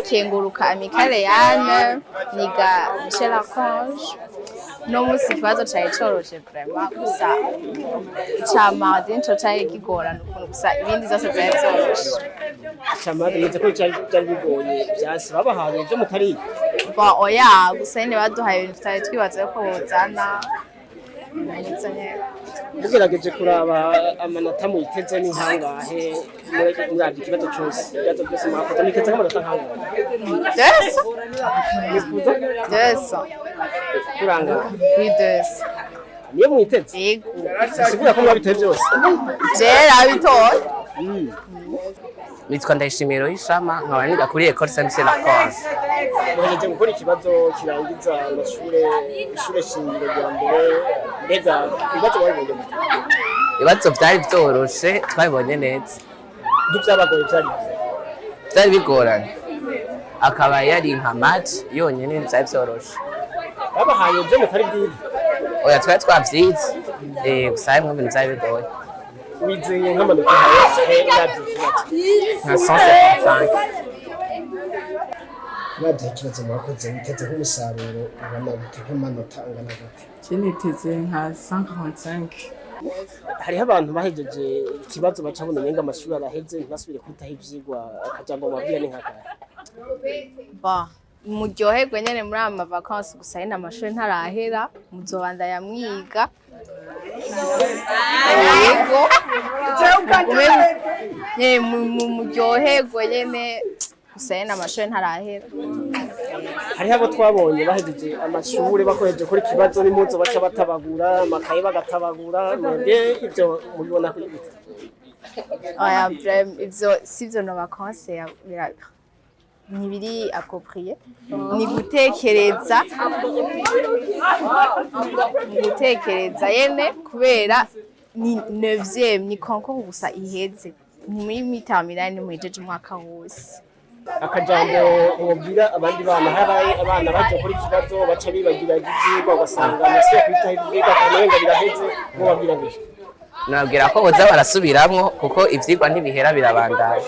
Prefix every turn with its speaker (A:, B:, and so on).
A: Kenguruka Amicale Yane, niga Michel Archange. No munsi ikibazo cari coroshe vraiment, gusa ica mardi nico cari kigorana ukuntu, gusa ibindi vyose vyari vyoroshe.
B: Camade nize ko byari bigoye, vyasi babahaye ibyo mutariga?
A: Bon, oya, gusa nyene baduhaye ibintu tutari twibaza ko bozana, nivyo nyene.
B: Mugerageje kuraba amanota muyiteze ni nkangahe? Muravye ikibazo cose, ibibazo byose mwakoze, mwiteze nk'amanota nkangahe?
A: Deux.
B: Mwifuza?
A: Deux.
B: Kurangara?
A: Oui, deux.
B: Niyo mwiteze?
A: Yego.
B: Bisigura ko mwabitoye byose?
A: Je nabitoye.
C: Nitwa Ndayishimiye Rohishama, nkaba niga kuri Ecole Saint Michel Archange.
B: Muhejeje gukora ikibazo kirangiza amashure, ishure shingiro rya mbere. Mbega ibibazo wabibonye gute?
C: Ibibazo vyari vyoroshe, twabibonye neza.
B: Ntibyabagoye, byari?
C: Vyari bigoranye, akaba yari nka maths yonyene, vyari vyoroshe.
B: Babahaye ibyo mutari bwize?
C: Oya, twari twavyize, gusa harimwo ibintu vyari bigoye.
B: Wizeye nk'amanota yose uravye ikibazo?
C: Nka 175.
B: Uravye ikibazo mwakoze, witeze nk'umusaruro ungana gute, nk'amanota angana gute?
D: Je niteze nka 145.
B: Hariho abantu bahejeje ikibazo baca babona umenga amashuri araheze, ntibasubire kwitaho ivyigwa. Akajambo mubabwira ni nkakahe?
A: Ba muryoherwe nyene muri aya ma vacances, gusa nyene amashuri ntarahera, muzobandanya mwiga. Yego, mugume nyene muryoherwe nyene, gusa nyene amashuri ntarahera.
B: Hariho abo twabonye bahejeje amashuri bakoheje kuri ikibazo n'impuzu baca batabagura, amakaye bagatabagura. Mwebwe ivyo mubibona kuri gute?
A: Oya, vraiment, ivyo sivyo nobakonseya, ntibiri approprié. Ni gutekereza yene, kubera ni neuvième, ni concours gusa iheze, ni muri mi-terminale, nimuhejeje umwaka wose.
B: Akajambo mubwira abandi bana? Hari abana baje gukora ikibazo baca bibagira ivyigwa, ugasanga nasubiye kwitaho ivyigwa kandi umenga biraheze. Mubabwira gute?
C: Nababwira ko boza barasubiramwo, kuko ivyigwa ntibihera, birabandanya.